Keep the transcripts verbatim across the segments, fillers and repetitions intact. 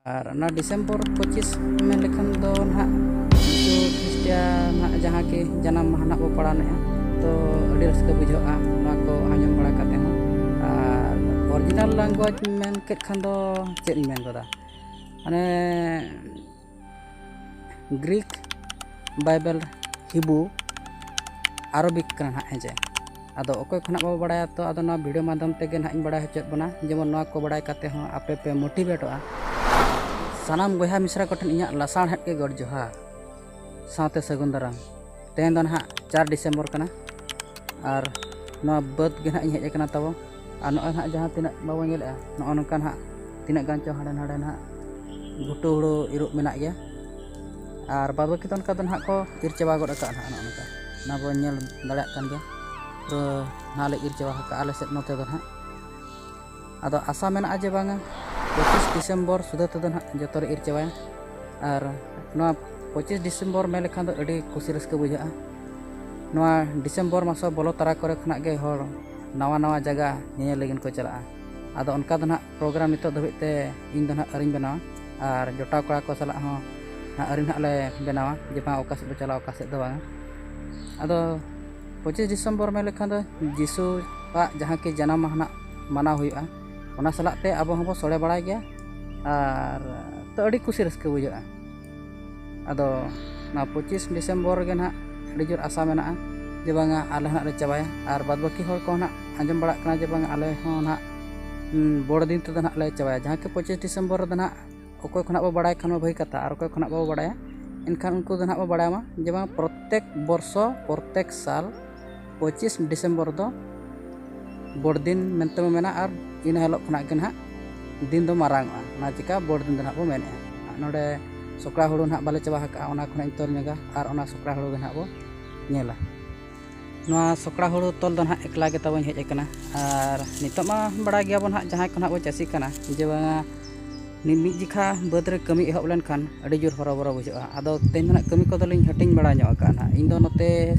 ᱟᱨ ᱚᱱᱟ ᱰᱤᱥᱮᱢᱵᱚᱨ ᱯᱚᱸᱪᱤᱥ ᱢᱮᱱ ᱞᱮᱠᱷᱟᱱ ᱫᱚ ᱱᱟᱦᱟᱜ ᱡᱤᱥᱩ ᱠᱷᱨᱤᱥᱴᱤᱭᱟᱱ ᱱᱟᱦᱟᱜ ᱡᱟᱦᱟᱸ ᱠᱤ ᱡᱟᱱᱟᱢ ᱢᱟᱦᱟ ᱱᱟᱦᱟᱜ ᱵᱚ ᱯᱟᱲᱟᱣ ᱱᱮᱜᱼᱟ, ᱛᱚ ᱟᱹᱰᱤ ᱨᱟᱹᱥᱠᱟᱹ ᱵᱩᱡᱷᱟᱹᱜᱼᱟ ᱱᱚᱣᱟ ᱠᱚ ᱟᱸᱡᱚᱢ ᱵᱟᱲᱟ ᱠᱟᱛᱮ ᱦᱚᱸ᱾ ᱟᱨ ᱚᱨᱤᱡᱤᱱᱟᱞ ᱞᱮᱝᱜᱩᱭᱮᱡᱽ ᱢᱮᱱ ᱠᱮᱫ ᱠᱷᱟᱱ ᱫᱚ ᱪᱮᱫ ᱤᱧ ᱢᱮᱱ ᱜᱚᱫᱟ, ᱢᱟᱱᱮ ᱜᱨᱤᱠ ᱵᱟᱭᱵᱮᱞ ᱦᱤᱵᱨᱩ ᱟᱨᱚᱵᱤᱠ ᱠᱟᱱᱟ ᱱᱟᱦᱟᱜ, ᱦᱮᱸ ᱪᱮ? ᱟᱫᱚ ᱚᱠᱚᱭ ᱠᱷᱚᱱᱟᱜ ᱵᱟᱵᱚ ᱵᱟᱲᱟᱭᱟ, ᱛᱚ ᱟᱫᱚ ᱱᱚᱣᱟ ᱵᱷᱤᱰᱤᱭᱳ ᱢᱟᱫᱽᱫᱷᱚᱢ ᱛᱮᱜᱮ ᱱᱟᱦᱟᱜ ᱤᱧ ᱵᱟᱲᱟᱭ ᱦᱚᱪᱚᱭᱮᱫ ᱵᱚᱱᱟ, ᱡᱮᱢᱚᱱ ᱱᱚᱣᱟ ᱠᱚ ᱵᱟᱲᱟᱭ ᱠᱟᱛᱮ ᱦᱚᱸ ᱟᱯᱮ ᱯᱮ ᱢᱳᱴᱤᱵᱷᱮᱴᱚᱜᱼᱟ᱾ ᱥᱟᱱᱟᱢ ᱵᱚᱭᱦᱟ ᱢᱤᱥᱨᱟ ᱠᱚᱴᱷᱮᱱ ᱤᱧᱟᱹᱜ ᱞᱟᱥᱟᱲᱦᱮᱫ ᱜᱮ ᱜᱚᱰ ᱡᱚᱦᱟᱨ, ᱥᱟᱶᱛᱮ ᱥᱟᱹᱜᱩᱱ ᱫᱟᱨᱟᱢ᱾ ᱛᱮᱦᱮᱧ ᱫᱚ ᱱᱟᱦᱟᱜ ᱪᱟᱨ ᱰᱤᱥᱮᱢᱵᱚᱨ ᱠᱟᱱᱟ, ᱟᱨ ᱱᱚᱣᱟ ᱵᱟᱹᱫᱽ ᱜᱮ ᱱᱟᱦᱟᱜ ᱤᱧ ᱦᱮᱡ ᱟᱠᱟᱱᱟ ᱛᱟᱵᱚ᱾ ᱟᱨ ᱱᱚᱜᱼᱚᱭ ᱱᱟᱦᱟᱜ ᱡᱟᱦᱟᱸ ᱛᱤᱱᱟᱹᱜ ᱵᱟᱵᱚ ᱧᱮᱞᱮᱫᱼᱟ, ᱱᱚᱜᱼᱚ ᱱᱚᱝᱠᱟ ᱱᱟᱦᱟᱜ ᱛᱤᱱᱟᱹᱜ ᱜᱟᱱ ᱪᱚ ᱦᱟᱸᱰᱮ ᱱᱟᱰᱮ ᱱᱟᱦᱟᱜ ᱜᱷᱩᱴᱩ ᱦᱩᱲᱩ ᱤᱨᱚᱜ ᱢᱮᱱᱟᱜ ᱜᱮᱭᱟ᱾ ᱟᱨ ᱵᱟᱫ ᱵᱟᱹᱠᱤ ᱫᱚ ᱚᱱᱠᱟ ᱫᱚ ᱱᱟᱦᱟᱜ ᱠᱚ ᱤᱨ ᱪᱟᱵᱟ ᱜᱚᱫ ᱟᱠᱟᱫᱼᱟ ᱱᱟᱦᱟᱜ᱾ ᱱᱚᱜᱼᱚ ᱱᱚᱝᱠᱟ ᱱᱚᱣᱟ ᱵᱚᱱ ᱧᱮᱞ ᱫᱟᱲᱮᱭᱟᱜ ᱠᱟᱱ ᱜᱮᱭᱟ, ᱯᱩᱨᱟᱹ ᱱᱟᱦᱟᱜ ᱞᱮ ᱤᱨ ᱪᱟᱵᱟ ᱟᱠᱟᱫᱼᱟ ᱟᱞᱮ ᱥᱮᱫ ᱱᱚᱛᱮ ᱫᱚ ᱱᱟᱦᱟᱜ᱾ ᱟᱫᱚ ᱟᱥᱟ ᱢᱮᱱᱟᱜᱼᱟ ᱡᱮ ᱵᱟᱝᱟ ᱯᱚᱸᱪᱤᱥ ᱰᱤᱥᱮᱢᱵᱚᱨ ᱥᱩᱫᱷᱟᱹ ᱛᱮᱫᱚ ᱱᱟᱦᱟᱜ ᱡᱚᱛᱚ ᱞᱮ ᱤᱨ ᱪᱟᱵᱟᱭᱟ᱾ ᱟᱨ ᱱᱚᱣᱟ ᱯᱚᱸᱪᱤᱥ ᱰᱤᱥᱮᱢᱵᱚᱨ ᱢᱮᱱ ᱞᱮᱠᱷᱟᱱ ᱫᱚ ᱟᱹᱰᱤ ᱠᱩᱥᱤ ᱨᱟᱹᱥᱠᱟᱹ ᱵᱩᱡᱷᱟᱹᱜᱼᱟ᱾ ᱱᱚᱣᱟ ᱰᱤᱥᱮᱢᱵᱚᱨ ᱢᱟᱥ ᱵᱚᱞᱚ ᱛᱟᱨᱟ ᱠᱚᱨᱮ ᱠᱷᱚᱱᱟᱜ ᱜᱮ ᱦᱚᱲ ᱱᱟᱣᱟ ᱱᱟᱣᱟ ᱡᱟᱭᱜᱟ ᱧᱮᱧᱮᱞ ᱞᱟᱹᱜᱤᱫ ᱠᱚ ᱪᱟᱞᱟᱜᱼᱟ᱾ ᱟᱫᱚ ᱚᱱᱠᱟ ᱫᱚ ᱱᱟᱦᱟᱜ ᱯᱨᱳᱜᱨᱟᱢ ᱱᱤᱛᱚᱜ ᱫᱷᱟᱹᱵᱤᱡ ᱛᱮ ᱤᱧ ᱫᱚ ᱱᱟᱦᱟᱜ ᱟᱹᱣᱨᱤᱧ ᱵᱮᱱᱟᱣᱟ, ᱟᱨ ᱡᱚᱴᱟᱣ ᱠᱚᱲᱟ ᱠᱚ ᱥᱟᱞᱟᱜ ᱦᱚᱸ ᱱᱟᱦᱟᱜ ᱟᱹᱣᱨᱤ ᱱᱟᱦᱟᱜ ᱞᱮ ᱵᱮᱱᱟᱣᱟ ᱡᱮ ᱵᱟᱝ ᱚᱠᱟ ᱥᱮᱫ ᱵᱚ ᱪᱟᱞᱟᱜᱼᱟ, ᱚᱠᱟ ᱥᱮᱫ ᱫᱚ ᱵᱟᱝᱟ᱾ ᱟᱫᱚ ᱯᱚᱸᱪᱤᱥ ᱰᱤᱥᱮᱢᱵᱚᱨ ᱢᱮᱱ ᱞᱮᱠᱷᱟᱱ ᱫᱚ ᱡᱤᱥᱩᱣᱟᱜ ᱡᱟᱦᱟᱸ ᱠᱤ ᱡᱟᱱᱟᱢ ᱢᱟᱦᱟ ᱱᱟᱜ ᱢᱟᱱᱟᱣ ᱦᱩᱭᱩᱜᱼᱟ, ᱚᱱᱟ ᱥᱟᱞᱟᱜ ᱛᱮ ᱟᱵᱚ ᱦᱚᱸᱵᱚ ᱥᱚᱲᱮ ᱵᱟᱲᱟᱭ ᱜᱮᱭᱟ᱾ ᱟᱨ ᱛᱚ ᱟᱹᱰᱤ ᱠᱩᱥᱤ ᱨᱟᱹᱥᱠᱟᱹ ᱵᱩᱡᱷᱟᱹᱜᱼᱟ᱾ ᱟᱫᱚ ᱱᱚᱣᱟ ᱯᱚᱸᱪᱤᱥ ᱰᱤᱥᱮᱢᱵᱚᱨ ᱨᱮᱜᱮ ᱱᱟᱦᱟᱜ ᱟᱹᱰᱤ ᱡᱳᱨ ᱟᱥᱟ ᱢᱮᱱᱟᱜᱼᱟ ᱡᱮ ᱵᱟᱝᱟ ᱟᱞᱮ ᱦᱚᱸ ᱱᱟᱜ ᱞᱮ ᱪᱟᱵᱟᱭᱟ᱾ ᱟᱨ ᱵᱟᱫ ᱵᱟᱹᱠᱤ ᱦᱚᱲ ᱠᱚ ᱱᱟᱜ ᱟᱸᱡᱚᱢ ᱵᱟᱲᱟᱜ ᱠᱟᱱᱟ ᱡᱮ ᱵᱟᱝᱟ ᱟᱞᱮ ᱦᱚᱸ ᱱᱟᱜ, ᱩᱸ, ᱵᱚᱲ ᱫᱤᱱ ᱛᱮᱫᱚ ᱱᱟᱜ ᱞᱮ ᱪᱟᱵᱟᱭᱟ, ᱡᱟᱦᱟᱸ ᱠᱤ ᱯᱚᱸᱪᱤᱥ ᱰᱤᱥᱮᱢᱵᱚᱨ ᱨᱮᱫᱚ ᱱᱟᱜ ᱚᱠᱚᱭ ᱠᱷᱚᱱᱟᱜ ᱵᱚ ᱵᱟᱲᱟᱭ ᱠᱷᱟᱱ ᱢᱟ ᱵᱷᱟᱹᱜᱤ ᱠᱟᱛᱷᱟ, ᱟᱨ ᱚᱠᱚᱭ ᱠᱷᱚᱱᱟᱜ ᱵᱟᱵᱚ ᱵᱟᱲᱟᱭᱟ ᱮᱱᱠᱷᱟᱱ ᱩᱱᱠᱩ ᱫᱚ ᱱᱟᱜ ᱵᱚ ᱵᱟᱲᱟᱭ ᱢᱟ ᱡᱮ ᱵᱟᱝ ᱯᱨᱚᱛᱮᱠ ᱵᱚᱨᱥᱚ ᱯᱨᱚᱛᱮᱠ ᱥᱟᱞ ᱯᱚᱸᱪᱤᱥ ᱰᱤᱥᱮᱢᱵᱚᱨ ᱫᱚ ᱵᱚᱲ ᱫᱤᱱ ᱢᱮᱱᱛᱮ ᱵᱚ ᱢᱮᱱᱟ, ᱟᱨ ᱤᱱᱟᱹ ᱦᱤᱞᱳᱜ ᱠᱷᱚᱱᱟᱜ ᱜᱮ ᱱᱟᱦᱟᱜ ᱫᱤᱱ ᱫᱚ ᱢᱟᱨᱟᱝ ᱚᱜᱼᱟ᱾ ᱚᱱᱟ ᱪᱤᱠᱟ ᱵᱚᱲ ᱫᱤᱱ ᱫᱚ ᱱᱟᱦᱟᱜ ᱵᱚ ᱢᱮᱱᱮᱜᱼᱟ᱾ ᱱᱚᱰᱮ ᱥᱚᱠᱲᱟ ᱦᱩᱲᱩ ᱱᱟᱦᱟᱜ ᱵᱟᱞᱮ ᱪᱟᱵᱟ ᱟᱠᱟᱜᱼᱟ, ᱚᱱᱟ ᱠᱷᱚᱱᱟᱜ ᱤᱧ ᱛᱚᱞ ᱧᱚᱜᱟ ᱟᱨ ᱚᱱᱟ ᱥᱚᱠᱲᱟ ᱦᱩᱲᱩ ᱜᱮ ᱱᱟᱦᱟᱜ ᱵᱚ ᱧᱮᱞᱟ᱾ ᱱᱚᱣᱟ ᱥᱚᱠᱲᱟ ᱦᱩᱲᱩ ᱛᱚᱞ ᱫᱚ ᱱᱟᱦᱟᱜ ᱮᱠᱞᱟ ᱜᱮ ᱛᱟᱵᱚᱧ ᱦᱮᱡ ᱟᱠᱟᱱᱟ, ᱟᱨ ᱱᱤᱛᱚᱜ ᱢᱟ ᱵᱟᱲᱟᱭ ᱜᱮᱭᱟᱵᱚᱱ ᱱᱟᱦᱟᱜ ᱡᱟᱦᱟᱸᱭ ᱠᱚ ᱱᱟᱦᱟᱜ ᱵᱚ ᱪᱟᱹᱥᱤ ᱠᱟᱱᱟ ᱡᱮ ᱵᱟᱝᱟ ᱢᱤᱫ ᱢᱤᱫ ᱡᱮᱠᱷᱟ ᱵᱟᱹᱫᱽ ᱨᱮ ᱠᱟᱹᱢᱤ ᱮᱦᱚᱵ ᱞᱮᱱᱠᱷᱟᱱ ᱟᱹᱰᱤ ᱡᱳᱨ ᱦᱚᱨᱚᱵᱚᱨᱚ ᱵᱩᱡᱷᱟᱹᱜᱼᱟ᱾ ᱟᱫᱚ ᱛᱮᱦᱮᱧ ᱫᱚ ᱱᱟᱦᱟᱜ ᱠᱟᱹᱢᱤ ᱠᱚᱫᱚ ᱞᱤᱧ ᱦᱟᱹᱴᱤᱧ ᱵᱟᱲᱟ ᱧᱚᱜ ᱟᱠᱟᱫᱼᱟ ᱱᱟᱦᱟᱜ᱾ ᱤᱧ ᱫᱚ ᱱᱚᱛᱮ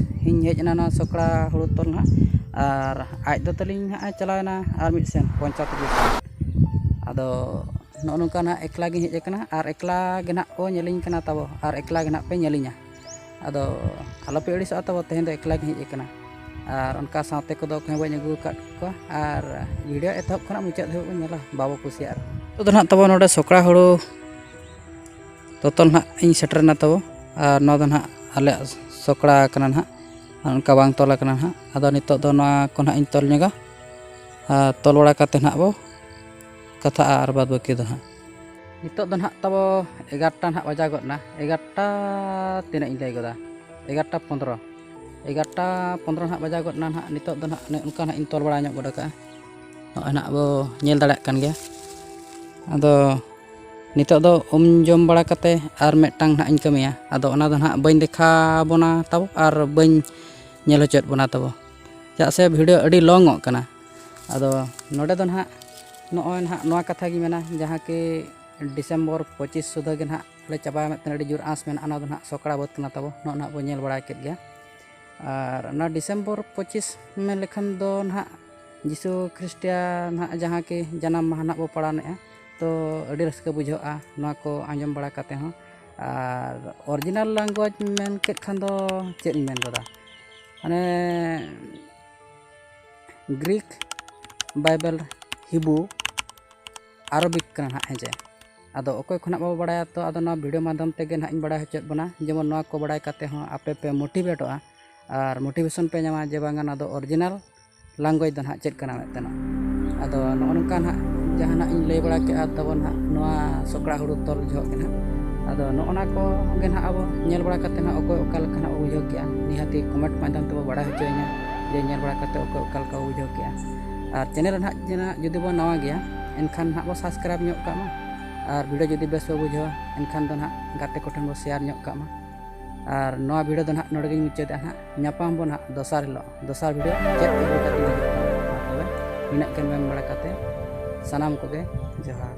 ᱤᱧ ᱦᱮᱡ ᱮᱱᱟ ᱱᱚᱣᱟ ᱥᱚᱠᱲᱟ ᱦᱩᱲᱩ ᱛᱚᱞ ᱱᱟᱦᱟᱜ, ᱟᱨ ᱟᱡ ᱫᱚ ᱛᱟᱹᱞᱤᱧ ᱱᱟᱦᱟᱜ ᱮ ᱪᱟᱞᱟᱣ ᱮᱱᱟ ᱟᱨ ᱢᱤᱫ ᱥᱮᱱ ᱯᱚᱧᱪᱟᱭᱮᱛ ᱚᱯᱷᱤᱥ ᱥᱮᱱ᱾ ᱟᱫᱚ ᱱᱚᱜᱼᱚ ᱱᱚᱝᱠᱟ ᱱᱟᱦᱟᱜ ᱮᱠᱞᱟ ᱜᱤᱧ ᱦᱮᱡ ᱟᱠᱟᱱᱟ ᱟᱨ ᱮᱠᱞᱟ ᱜᱮ ᱱᱟᱦᱟᱜ ᱠᱚ ᱧᱮᱞᱤᱧ ᱠᱟᱱᱟ ᱛᱟᱵᱚ ᱟᱨ ᱮᱠᱞᱟ ᱜᱮ ᱱᱟᱦᱟᱜ ᱯᱮ ᱧᱮᱞᱤᱧᱟ᱾ ᱟᱫᱚ ᱟᱞᱚᱯᱮ ᱟᱹᱲᱤᱥᱚᱜᱼᱟ ᱛᱟᱵᱚ, ᱛᱮᱦᱮᱧ ᱫᱚ ᱮᱠᱞᱟ ᱜᱤᱧ ᱦᱮᱡ ᱟᱠᱟᱱᱟ᱾ ᱟᱨ ᱚᱱᱠᱟ ᱥᱟᱶᱛᱮ ᱠᱚᱫᱚ ᱚᱠᱚᱭ ᱦᱚᱸ ᱵᱟᱹᱧ ᱟᱹᱜᱩ ᱟᱠᱟᱫ ᱠᱚᱣᱟ᱾ ᱟᱨ ᱵᱷᱤᱰᱤᱭᱳ ᱮᱛᱚᱦᱚᱵ ᱠᱷᱚᱱᱟᱜ ᱢᱩᱪᱟᱹᱫ ᱫᱷᱟᱹᱵᱤᱡ ᱵᱚᱱ ᱧᱮᱞᱟ, ᱵᱟᱵᱚ ᱠᱩᱥᱤᱭᱟᱜ ᱨᱮᱦᱚᱸ᱾ ᱱᱤᱛᱚᱜ ᱫᱚ ᱱᱟᱦᱟᱜ ᱛᱟᱵᱚ ᱱᱚᱰᱮ ᱥᱚᱠᱲᱟ ᱦᱩᱲᱩ ᱛᱚᱛᱚᱞ ᱱᱟᱦᱟᱜ ᱤᱧ ᱥᱮᱴᱮᱨᱮᱱᱟ ᱛᱟᱵᱚ᱾ ᱟᱨ ᱱᱚᱣᱟ ᱫᱚ ᱱᱟᱦᱟᱜ ᱟᱞᱮᱭᱟᱜ ᱥᱚᱠᱲᱟ ᱠᱟᱱᱟ ᱱᱟᱦᱟᱜ, ᱟᱨ ᱚᱱᱠᱟ ᱵᱟᱝ ᱛᱚᱞ ᱟᱠᱟᱱᱟ ᱱᱟᱦᱟᱜ᱾ ᱟᱫᱚ ᱱᱤᱛᱚᱜ ᱫᱚ ᱱᱚᱣᱟ ᱠᱚ ᱱᱟᱦᱟᱜ ᱤᱧ ᱛᱚᱞ ᱧᱚᱜᱟ, ᱟᱨ ᱛᱚᱞ ᱵᱟᱲᱟ ᱠᱟᱛᱮ ᱱᱟᱦᱟᱜ ᱵᱚ ᱠᱟᱛᱷᱟᱜᱼᱟ ᱟᱨ ᱵᱟᱫ ᱵᱟᱹᱠᱤ ᱫᱚ ᱦᱟᱸᱜ᱾ ᱱᱤᱛᱚᱜ ᱫᱚ ᱱᱟᱦᱟᱜ ᱛᱟᱵᱚ ᱮᱜᱟᱨᱚᱴᱟ ᱱᱟᱦᱟᱜ ᱵᱟᱡᱟᱣ ᱜᱚᱫ ᱮᱱᱟ᱾ ᱮᱜᱟᱨᱚᱴᱟ ᱛᱤᱱᱟᱹᱜ ᱤᱧ ᱞᱟᱹᱭ ᱜᱚᱫᱟ, ᱮᱜᱟᱨᱚᱴᱟ ᱯᱚᱱᱫᱽᱨᱚ᱾ ᱮᱜᱟᱨᱚᱴᱟ ᱯᱚᱱᱫᱽᱨᱚ ᱱᱟᱦᱟᱜ ᱵᱟᱡᱟᱣ ᱜᱚᱫ ᱮᱱᱟ ᱱᱟᱦᱟᱜ᱾ ᱱᱤᱛᱚᱜ ᱫᱚ ᱱᱟᱦᱟᱜ ᱚᱱᱮ ᱚᱱᱠᱟ ᱱᱟᱦᱟᱜ ᱤᱧ ᱛᱚᱞ ᱵᱟᱲᱟ ᱧᱚᱜ ᱜᱚᱫ ᱟᱠᱟᱫᱼᱟ᱾ ᱱᱚᱜᱼᱚᱭ ᱱᱟᱦᱟᱜ ᱵᱚ ᱧᱮᱞ ᱫᱟᱲᱮᱭᱟᱜ ᱠᱟᱱ ᱜᱮᱭᱟ᱾ ᱟᱫᱚ ᱱᱤᱛᱚᱜ ᱫᱚ ᱩᱢ ᱡᱚᱢ ᱵᱟᱲᱟ ᱠᱟᱛᱮ ᱟᱨ ᱢᱤᱫᱴᱟᱝ ᱱᱟᱦᱟᱜ ᱤᱧ ᱠᱟᱹᱢᱤᱭᱟ᱾ ᱟᱫᱚ ᱚᱱᱟ ᱫᱚ ᱱᱟᱦᱟᱜ ᱵᱟᱹᱧ ᱫᱮᱠᱷᱟᱣ ᱵᱚᱱᱟ ᱛᱟᱵᱚ ᱟᱨ ᱵᱟᱹᱧ ᱧᱮᱞ ᱦᱚᱪᱚᱭᱮᱫ ᱵᱚᱱᱟ ᱛᱟᱵᱚ, ᱪᱮᱫᱟᱜ ᱥᱮ ᱵᱷᱤᱰᱤᱭᱳ ᱟᱹᱰᱤ ᱞᱚᱝᱚᱜ ᱠᱟᱱᱟ᱾ ᱟᱫᱚ ᱱᱚᱰᱮ ᱫᱚ ᱱᱟᱦᱟᱜ ᱱᱚᱜᱼᱚᱭ ᱱᱟᱦᱟᱜ ᱱᱚᱣᱟ ᱠᱟᱛᱷᱟ ᱜᱮ ᱢᱮᱱᱟ, ᱡᱟᱦᱟᱸ ᱠᱤ ᱰᱤᱥᱮᱢᱵᱚᱨ ᱯᱚᱸᱪᱤᱥ ᱥᱩᱫᱷᱟᱹ ᱜᱮ ᱱᱟᱦᱟᱜ ᱞᱮ ᱪᱟᱵᱟᱭᱟ ᱢᱮᱱᱛᱮ ᱟᱹᱰᱤ ᱡᱳᱨ ᱟᱸᱥ ᱢᱮᱱᱟᱜᱼᱟ᱾ ᱚᱱᱟ ᱫᱚ ᱱᱟᱦᱟᱜ ᱥᱚᱠᱲᱟ ᱵᱟᱹᱫᱽ ᱠᱟᱱᱟ ᱛᱟᱵᱚ, ᱱᱚᱜᱼᱚ ᱱᱟᱦᱟᱜ ᱵᱚ ᱧᱮᱞ ᱵᱟᱲᱟ ᱠᱮᱫ ᱜᱮᱭᱟ᱾ ᱟᱨ ᱚᱱᱟ ᱰᱤᱥᱮᱢᱵᱚᱨ ᱯᱚᱸᱪᱤᱥ ᱢᱮᱱ ᱞᱮᱠᱷᱟᱱ ᱫᱚ ᱱᱟᱦᱟᱜ ᱡᱤᱥᱩ ᱠᱷᱨᱤᱥᱴᱤᱭᱟ ᱱᱟᱦᱟᱜ ᱡᱟᱦᱟᱸ ᱠᱤ ᱡᱟᱱᱟᱢ ᱢᱟᱦᱟ ᱱᱟᱦᱟᱜ ᱵᱚ ᱯᱟᱲᱟᱣᱮᱫᱼᱟ, ᱛᱚ ᱟᱹᱰᱤ ᱨᱟᱹᱥᱠᱟᱹ ᱵᱩᱡᱷᱟᱹᱜᱼᱟ ᱱᱚᱣᱟ ᱠᱚ ᱟᱸᱡᱚᱢ ᱵᱟᱲᱟ ᱠᱟᱛᱮ ᱦᱚᱸ᱾ ᱟᱨ ᱚᱨᱤᱡᱤᱱᱟᱞ ᱞᱮᱝᱜᱩᱭᱮᱡᱽ ᱢᱮᱱ ᱠᱮᱫ ᱠᱷᱟᱱ ᱫᱚ ᱪᱮᱫ ᱤᱧ ᱢᱮᱱ ᱜᱚᱫᱟ, ᱢᱟᱱᱮ ᱜᱨᱤᱠ, ᱵᱟᱭᱵᱮᱞ, ᱦᱤᱵᱨᱩ, ᱟᱨᱚᱵᱤᱠ ᱠᱟᱱᱟ ᱱᱟᱦᱟᱜ, ᱦᱮᱸ ᱪᱮ? ᱟᱫᱚ ᱚᱠᱚᱭ ᱠᱷᱚᱱᱟᱜ ᱵᱟᱵᱚ ᱵᱟᱲᱟᱭᱟ, ᱛᱚ ᱟᱫᱚ ᱱᱚᱣᱟ ᱵᱷᱤᱰᱤᱭᱳ ᱢᱟᱫᱽᱫᱷᱚᱢ ᱛᱮᱜᱮ ᱱᱟᱦᱟᱜ ᱤᱧ ᱵᱟᱲᱟᱭ ᱦᱚᱪᱚᱭᱮᱫ ᱵᱚᱱᱟ, ᱡᱮᱢᱚᱱ ᱱᱚᱣᱟ ᱠᱚ ᱵᱟᱲᱟᱭ ᱠᱟᱛᱮ ᱦᱚᱸ ᱟᱯᱮ ᱯᱮ ᱢᱳᱴᱤᱵᱷᱮᱴᱚᱜᱼᱟ ᱟᱨ ᱢᱳᱴᱤᱵᱷᱮᱥᱚᱱ ᱯᱮ ᱧᱟᱢᱟ ᱡᱮ ᱵᱟᱝᱟ ᱱᱚᱣᱟ ᱫᱚ ᱚᱨᱤᱡᱤᱱᱟᱞ ᱞᱮᱝᱜᱩᱭᱮᱡᱽ ᱫᱚ ᱱᱟᱦᱟᱜ ᱪᱮᱫ ᱠᱟᱱᱟ ᱢᱮᱱᱛᱮ ᱱᱟᱜ᱾ ᱟᱫᱚ ᱱᱚᱜᱼᱚ ᱱᱚᱝᱠᱟ ᱱᱟᱦᱟᱜ ᱡᱟᱦᱟᱱᱟᱜ ᱤᱧ ᱞᱟᱹᱭ ᱵᱟᱲᱟ ᱠᱮᱜᱼᱟ ᱛᱟᱵᱚᱱ ᱱᱟᱦᱟᱜ ᱱᱚᱣᱟ ᱥᱚᱠᱲᱟ ᱦᱩᱲᱩ ᱛᱚᱞ ᱡᱚᱦᱚᱜ ᱜᱮ ᱱᱟᱦᱟᱜ᱾ ᱟᱫᱚ ᱱᱚᱜᱼᱚ ᱱᱟ ᱠᱚ ᱜᱮ ᱱᱟᱦᱟᱜ ᱟᱵᱚ ᱧᱮᱞ ᱵᱟᱲᱟ ᱠᱟᱛᱮ ᱱᱟᱦᱟᱜ ᱚᱠᱚᱭ ᱚᱠᱟ ᱞᱮᱠᱟ ᱱᱟᱦᱟᱜ ᱵᱚ ᱵᱩᱡᱷᱟᱹᱣ ᱠᱮᱜᱼᱟ, ᱱᱤᱦᱟᱹᱛᱤ ᱠᱚᱢᱮᱱᱴ ᱢᱟᱫᱽᱫᱷᱚᱢ ᱛᱮᱵᱚ ᱵᱟᱲᱟᱭ ᱦᱚᱪᱚᱭᱤᱧᱟ ᱡᱮ ᱧᱮᱞ ᱵᱟᱲᱟ ᱠᱟᱛᱮ ᱚᱠᱚᱭ ᱚᱠᱟ ᱞᱮᱠᱟ ᱵᱚ ᱵᱩᱡᱷᱟᱹᱣ ᱠᱮᱜᱼᱟ᱾ ᱟᱨ ᱪᱮᱱᱮᱞ ᱨᱮ ᱱᱟᱦᱟᱜ ᱡᱮ ᱱᱟᱦᱟᱜ ᱡᱩᱫᱤ ᱵᱚᱱ ᱱᱟᱣᱟ ᱜᱮᱭᱟ, ᱮᱱᱠᱷᱟᱱ ᱱᱟᱦᱟᱜ ᱵᱚ ᱥᱟᱵᱥᱠᱨᱟᱭᱤᱵᱽ ᱧᱚᱜ ᱠᱟᱜ ᱢᱟ᱾ ᱟᱨ ᱵᱷᱤᱰᱤᱭᱳ ᱡᱩᱫᱤ ᱵᱮᱥ ᱵᱚ ᱵᱩᱡᱷᱟᱹᱣᱟ, ᱮᱱᱠᱷᱟᱱ ᱫᱚ ᱱᱟᱦᱟᱜ ᱜᱟᱛᱮ ᱠᱚᱴᱷᱮᱱ ᱵᱚ ᱥᱮᱭᱟᱨ ᱧᱚᱜ ᱠᱟᱜ ᱢᱟ᱾ ᱟᱨ ᱱᱚᱣᱟ ᱵᱷᱤᱰᱤᱭᱳ ᱫᱚ ᱱᱟᱦᱟᱜ ᱱᱚᱰᱮ ᱜᱤᱧ ᱢᱩᱪᱟᱹᱫᱟ ᱱᱟᱦᱟᱜ᱾ ᱧᱟᱯᱟᱢ ᱵᱚ ᱱᱟᱦᱟᱜ ᱫᱚᱥᱟᱨ ᱦᱤᱞᱳᱜ, ᱫᱚᱥᱟᱨ ᱵᱷᱤᱰᱤᱭᱳ ᱪᱮᱫ ᱟᱹᱜᱩ ᱠᱟᱛᱮ ᱦᱤᱡᱩᱜ ᱠᱟᱱᱟ᱾ ᱢᱟ ᱛᱚᱵᱮ ᱱᱤᱱᱟᱹᱜ ᱜᱮ ᱢᱮᱱ ᱵᱟᱲᱟ ᱠᱟᱛᱮ ᱥᱟᱱᱟᱢ ᱠᱚᱜᱮ ᱡᱚᱦᱟᱨ᱾